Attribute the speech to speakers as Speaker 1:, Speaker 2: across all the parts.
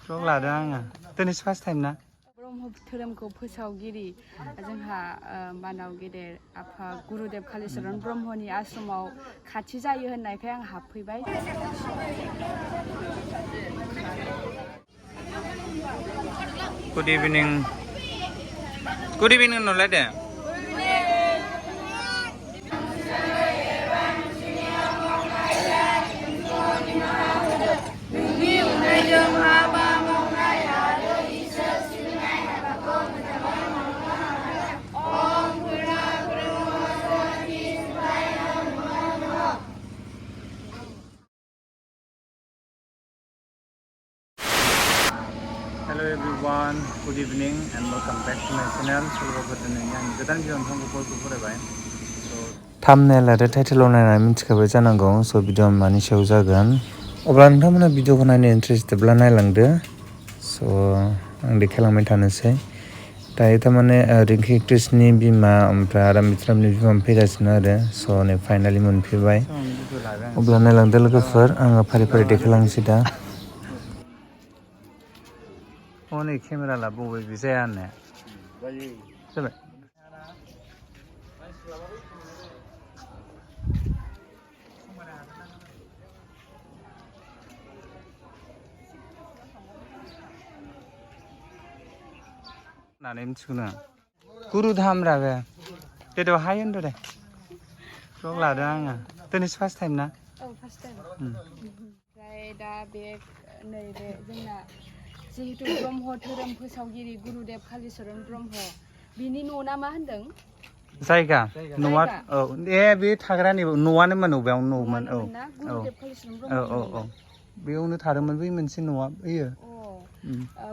Speaker 1: Rong लादों आङो दिनैसो फार्स्ट टाइम ना
Speaker 2: ब्रह्म धोरोमखौ फोसावगिरि जोंहा मानाव गेदेर आफा गुरुदेव कालिचरण ब्रह्मनि आश्रमाव खाथि जायो होननायखाय आं हाबफैबाय।
Speaker 1: Good evening. Good evening नलायदे Hello everyone, good evening and welcome back to my channel. Thumbnail आरो टाइटेलाव नायनानै मिथिखाबाय जानांगौ स' भिडिअ मानि सायाव जागोन अब्ला नोंथांमोना भिडिअखौ नायनो इन्टारेस्टेडब्ला नायलांदो स' आं देखायलांबाय थानोसै दायो थारमाने रिंकि एक्ट्रेसनि बिमा ओमफ्राय आराम मित्रामनि बिमा फैगासिनो आरो स' नै फाइनालि मोनफैबाय अब्ला नायलांदो लोगोफोर आङो फारि फारि देखायलांसै दा हनै केमेरा लाबोबाय बे जाया होननाया जाबाय होननानै मिथिगौनो गुरुधाम रा बे बेदर हाय होनदो दे रं लादों आङो दिनैसो फार्स्ट टाइम ना
Speaker 2: औ फार्स्ट टाइम ओमफ्राय दा बे नैबे जोंना जिहेतु ब्रह्म धोरोम फोसावगिरि गुरुदेव कालिचरण ब्रह्म बिनि न' ना मा होनदों
Speaker 1: जायगा न'आ औ ए बे थाग्रानि न'आनोमोन अबेयावनो न'मोन औ
Speaker 2: गुरुदेव कालिचरण
Speaker 1: औ
Speaker 2: ब्रह्म
Speaker 1: औ बेयावनो थादोंमोन बै मोनसे न'आ बैयो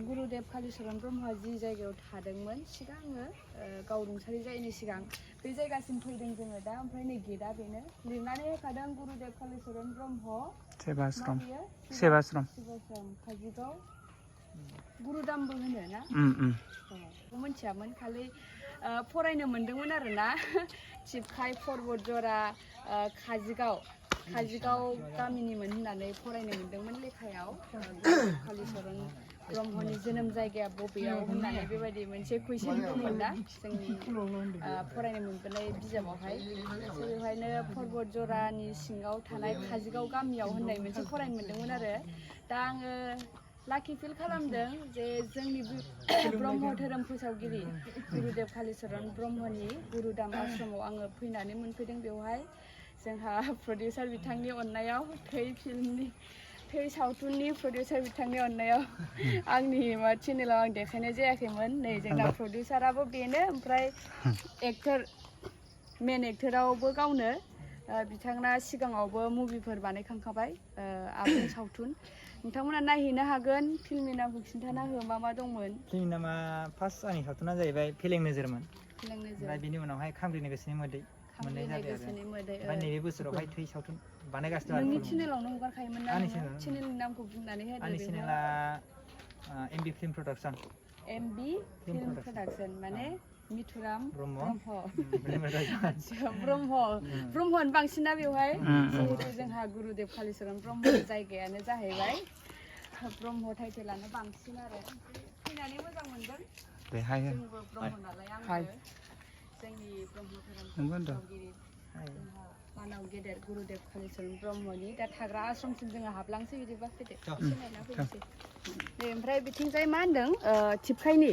Speaker 2: गुरुदेव कालिचरण ब्रह्मआ जि जायगायाव थादोंमोन सिगाङो गाव रुंसारि जायैनि सिगां बे जायगासिम फैदों जोङो दा ओमफ्राय नै गेटआ बेनो लिरनानै होखादों गुरुदेव कालिचरण ब्रह्म
Speaker 1: सेवाश्रम
Speaker 2: काजिगाव गुरुधामबो होनो ना मोनथियामोन खालि फरायनो मोनदोंमोन आरोना थिबखाय पर्बतजरा काजिगाव गामिनिमोन होननानै फरायनो मोनदोंमोन लेखायाव कालिचरण ब्रह्मनि जोनोम जायगाया बबेयाव होननानै बेबायदि मोनसे कुइसन दंमोन ना जोंनि फरायनो मोनबोनाय बिजाबावहाय बेवहायनो पर्बतजरानि सिङाव थानाय काजिगाव गामियाव होननाय मोनसे फरायनो मोनदोंमोन आरो दा आङो लाकि फिल खालामदों जे जोंनि ब्रह्म धोरोम फोसावगिरि गुरुदेव कालिचरण ब्रह्मनि गुरुधाम आश्रमाव आङो फैनानै मोनफैदों बेवहाय जोंहा प्रडिउसार बिथांनि अननायाव थै सावथुननि प्रडिउसार बिथांनि अननायाव आंनि चेनेलाव आं देखायनाय जायाखैमोन नै जोंना प्रडिउसाराबो बेनो ओमफ्राय मेन एक्टरावबो गावनो बिथांना सिगाङावबो मुभिफोर बानायखांखाबाय आबुं सावथुन नोंथांमोना नायहैनो हागोन फिल्मनि नामखौ खिन्थाना हो मा दंमोन
Speaker 3: फिल्मनि नामा फार्स्ट आंनि सावथुना जाहैबाय फेलें नोजोरमोन ओमफ्राय बिनि उनावहाय खामग्रिनि गोसोनि मोदै मोननाय जाबाय आरो ओमफ्राय नैबे बोसोरावहाय थै सावथुन बानायगासिनो
Speaker 2: नोंनि चेनेलावनो हगारखायोमोन ना चेनेलनि नामखौ बुंनानै होदो
Speaker 3: आंनि चेनेला MB film production
Speaker 2: MB film production माने मिथुराम ब्रह्म ब्रह्मआनो बांसिन ना बेवहाय जिहेतु जोंहा गुरुदेव कालिचरण ब्रह्म जायगायानो जाहैबाय ब्रह्म टाइटेलानो बांसिन आरो फैनानै मोजां मोनदों जोंबो ब्रह्म नालाय आंबो जोंनि ब्रह्म धोरोम फोसावगिरि जोंहा मानाव गेदेर गुरुदेव कालिचरण ब्रह्मनि दा थाग्रा आश्रमसिम जोङो हाबलांसै बिदिबा फैदो सिनायना फैनोसै दे ओमफ्राय बिथिंजाय मा होनदों थिबखायनि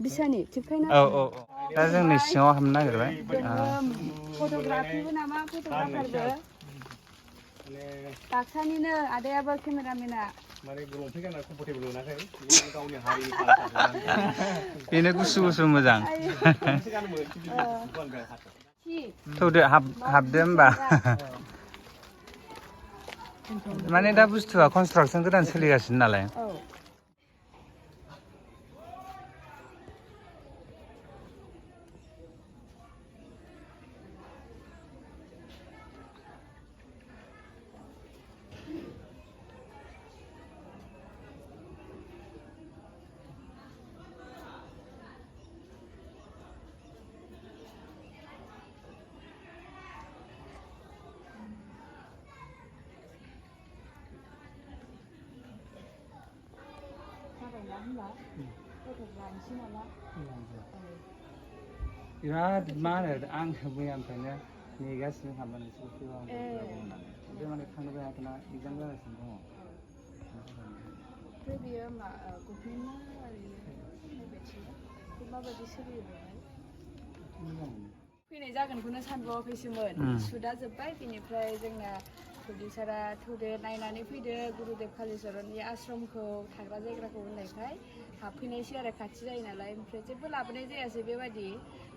Speaker 2: बिसानि थिबखायना
Speaker 1: औ दा जोंनि सिङाव हाबनो नागिरबाय
Speaker 2: फट'ग्राफिबो नामा फट'ग्राफारबो बाक्सानिनो आदायाबो केमेरामेना
Speaker 1: बेनो गुसु मोजां थौदो हाबदो होमबा माने दा बुस्थुआ कनस्ट्राक्सन गोदान सोलिगासिनो नालाय
Speaker 2: ना होनबा फट' लानोसै नामा
Speaker 1: बिराद मा होनो आं मैयानिफ्रायनो नेगासिनो थांबा नोंसोर फैबा आं होननानै बे माने थांनोबो हायाखैना एग्जाम जागासिनो दङ
Speaker 2: ओमफ्राय बेयो मा गभमेन्टना ओरैनो प्राइभेटसो माबायदि सोलियो बेवहाय फैनाय जागोनखौनो सानबावाखैसोमोन सुदा जोब्बाय बेनिफ्राय जोंना प्रडिउसारा थौदो नायनानै फैदो गुरुदेव कालिचरननि आश्रमखौ थाग्रा जायगाखौ होननायखाय हाबफैनायसै आरो खाथि जायो नालाय ओमफ्राय जेबो लाबोनाय जायासै बेबादि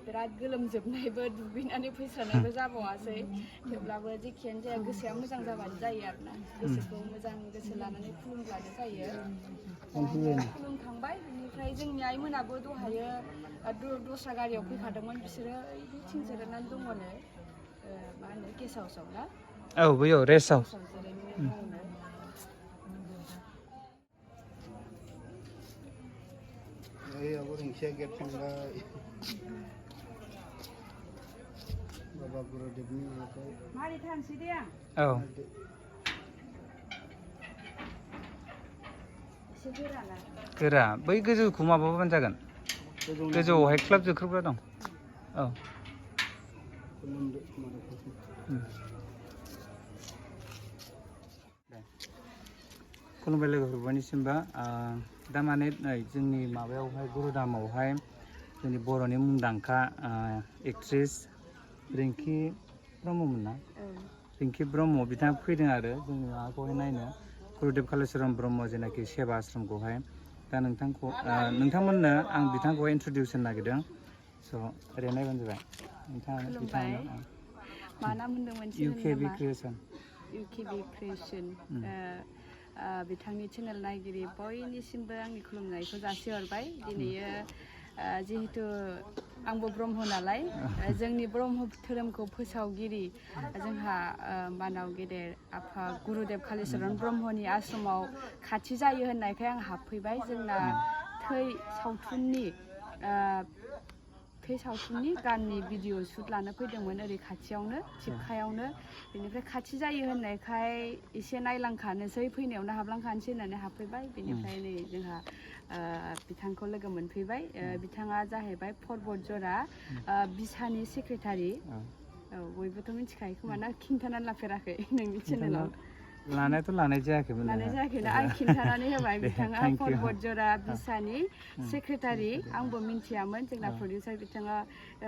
Speaker 2: बिराद गोलोमजोबनायबो दुगैनानै फैस्रानायबो जाबावासै थेवब्लाबो जेखियानो जाया गोसोआ मोजां जाबानो जायो आरोना गोसोखौ मोजां गोसो लानानै खुलुमब्लानो जायो खुलुमखांबाय बेनिफ्राय जोंनि आइमोनाबो दहायो दस्रा गारियाव फैखादोंमोन बिसोरो बिथिं जिरायनानै दङनो मा होनो गेस्ट हाउसआव ना
Speaker 1: औ बैयाव रेस्ट हाउस
Speaker 4: अब रिंकिया गेट थांबाय बाबा गुरुदेवनि माबाखौ
Speaker 2: मारै थांसै दे आं
Speaker 1: औ
Speaker 2: एसे गोराना
Speaker 1: गोरा बै गोजौखौ माबाबानो जागोन गोजौआवहाय क्लाब जोख्रोबग्रा दं औ खुलुमबाय लोगोफोर बयनिसिमबो दा माने नै जोंनि माबायावहाय गुरुधामावहाय जोंनि बर'नि मुंदांखा एक्ट्रिस रिंकि ब्रह्ममोन ना रिंकि ब्रह्म बिथाङा फैदों आरो जोंनि माबाखौहाय नायनो गुरुदेव कालिचरन ब्रह्म जेनाखि सेवाश्रमखौहाय दा नोंथांमोननो आं बिथांखौहाय इन्ट्रडिउस होनो नागिरदों स' ओरै नायबानो जाबाय नोंथाङा
Speaker 2: मा नाम होनदोंमोन
Speaker 1: UKB क्रिएसन
Speaker 2: बिथांनि चेनेल नायगिरि बयनिसिमबो आंनि खुलुमनायखौ जासिहरबाय दिनैयो जिहेतु आंबो ब्रह्म नालाय जोंनि ब्रह्म धोरोमखौ फोसावगिरि जोंहा मानाव गेदेर आफा गुरुदेव कालिचरन ब्रह्मनि आश्रमाव खाथि जायो होननायखाय आं हाबफैबाय जोंना थै सावथुननि गाननि भिडिअ शुट लानो फैदोंमोन ओरै खाथियावनो थिबखायावनो बेनिफ्राय खाथि जायो होननायखाय एसे नायलांखानोसै फैनायावनो हाबलांखानोसै होननानै हाबफैबाय बेनिफ्राय नै जोंहा बिथांखौ लोगो मोनफैबाय बिथाङा जाहैबाय पर्बतजरा बिसानि सेक्रेटारि औ बयबोथ' मिथिखायो खोमा ना खिन्थानानै लाफेराखै नोंनि चेनेलाव
Speaker 1: लानायाथ' लानाय जायाखैमोन
Speaker 2: ना आं खिन्थानानै होबाय बिथाङा पर्बतजरा बिसानि सेक्रेटारि आंबो मिन्थियामोन जोंना प्रडिउसार बिथाङा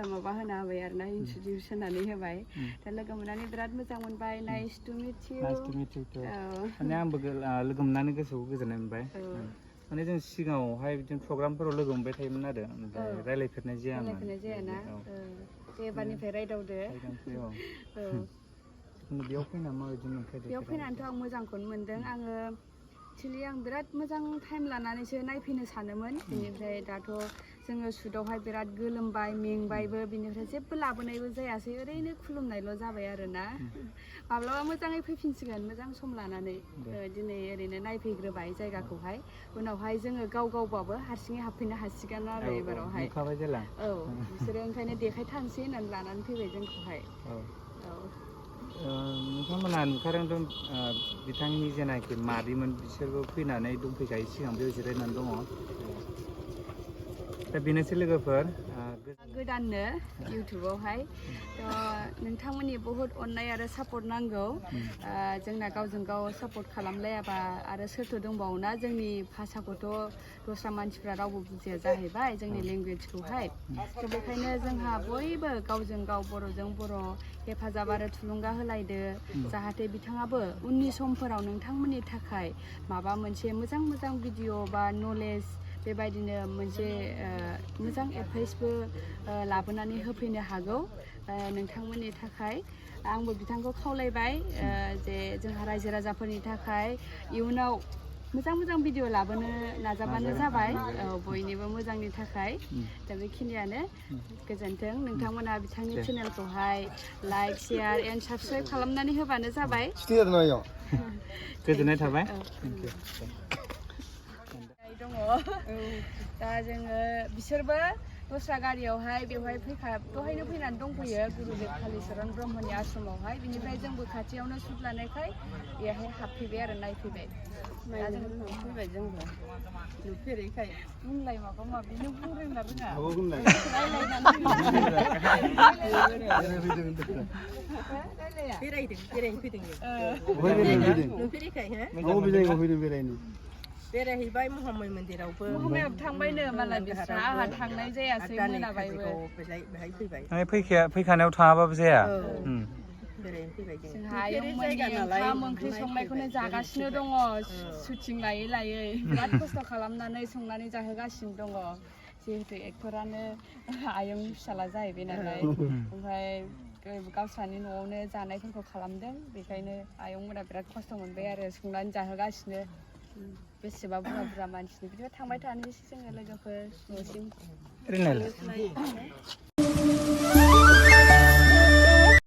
Speaker 2: माबा होना होबाय आरोना इन्ट्रडिउस होनानै होबाय दा लोगो मोननानै बिराद मोजां मोनबाय नाइस टु मिट इउ
Speaker 1: माने आंबो लोगो मोननानै गोसोखौ गोजोननाय मोनबाय माने जों सिगाङावहाय बिदिनो प्रग्रामफोराव लोगो मोनबाय थायोमोन आरो ओमफ्राय रायलायफेरनाय जायामोन
Speaker 2: जायाना दे एबारनिफ्राय रायदावदो
Speaker 1: बेयाव फैना माबायदि मोनखो
Speaker 2: बेयाव फैनानैथ' आं मोजांखौनो मोनदों आङो एक्सुवेलि आं बिराद मोजां टाइम लानानैसो नायफैनो सानोमोन बेनिफ्राय दाथ' जोङो शुटआवहाय बिराद गोलोमबाय मेंबायबो बिनिफ्राय जेबो लाबोनायबो जायासै ओरैनो खुलुमनायल' जाबाय आरोना माब्लाबा मोजाङै फैफिनसिगोन मोजां सम लानानै दिनै ओरैनो नायफैग्रोबाय जायगाखौहाय उनावहाय जोङो गावबाबो हारसिङै हाबफैनो हासिगोन आरो एबारावहाय औ बिसोरो ओंखायनो देखायथारनोसै होननानै लानानै फैबाय जोंखौहाय
Speaker 1: नोंथांमोना नुखादोंथ' बिथांनि जेनाखि मादैमोन बिसोरबो फैनानै दंफैखायो सिगां बेयाव जिरायनानै दङ दा बेनोसै लोगोफोर
Speaker 2: गोदाननो इउटुबावहाय नोंथांमोननि बहुद अननाय आरो सापर्ट नांगौ जोंना गावजों गाव सापर्ट खालामलायाबा आरो सोरथो दंबावोना जोंनि भाषाखौथ' दस्रा मानसिफ्रा रावबो बुजिया जाहैबाय जोंनि लेंगुवेजखौहाय थ' बेखायनो जोंहा बयबो गावजों गाव बर'जों बर' हेफाजाब आरो थुलुंगा होलायदो जाहाथे बिथाङाबो उननि समफोराव नोंथांमोननि थाखाय माबा मोनसे मोजां भिडिअ बा नलेज बेबायदिनो मोनसे मोजां एडभाइसबो लाबोनानै होफैनो हागौ नोंथांमोननि थाखाय आंबो बिथांखौ खावलायबाय जे जोंहा रायजो राजाफोरनि थाखाय इयुनाव मोजां भिडिअ लाबोनो नाजाबानो जाबाय बयनिबो मोजांनि थाखाय दा बेखिनियानो गोजोन्थों नोंथांमोना बिथांनि चेनेलखौहाय लाइक शेयार एन्ड साबस्क्राइब खालामनानै होबानो जाबाय
Speaker 1: गोजोननाय थाबाय
Speaker 2: दङ दा जोङो बिसोरबो दस्रा गारियावहाय बेवहाय दहायनो फैनानै दंफैयो गुरुदेब कालिचरण ब्रह्मनि आश्रमावहाय बिनिफ्राय जोंबो खाथियावनो सुट लानायखाय बेहाय हाबफैबाय आरो नायफैबाय दा जों फैबाय जोंबो नुफेरैखाय बुंलाय माबा माबि नों बुंनो रोङा
Speaker 5: बेरायहैबाय महामाय मन्दिरावबो
Speaker 2: महामायाव थांबायनो मालाय बिस्रा आंहा थांनाय जायासै मोनाबायबो
Speaker 5: बेहाय फैबाय
Speaker 1: फैखानायाव थाङाबाबो जाया
Speaker 2: जोंहा आयंमोननि ओंखाम ओंख्रि संनायखौनो जागासिनो दङ सुटिं लायै लायै बिराद खस्थ' खालामनानै संनानै जाहोगासिनो दङ जिहेतु एक्टरानो आयंनि फिसाला जाहैबाय नालाय ओमफ्राय गावस्रानि न'आवनो जानायफोरखौ खालामदों बेखायनो आयंमोना बिराद खस्थ' मोनबाय आरो संनानै जाहोगासिनो बेसेबा बुरजा बुरजा मानसिनि बिदिबा थांबाय थानोसै जोङो लोगोफोर न'सिम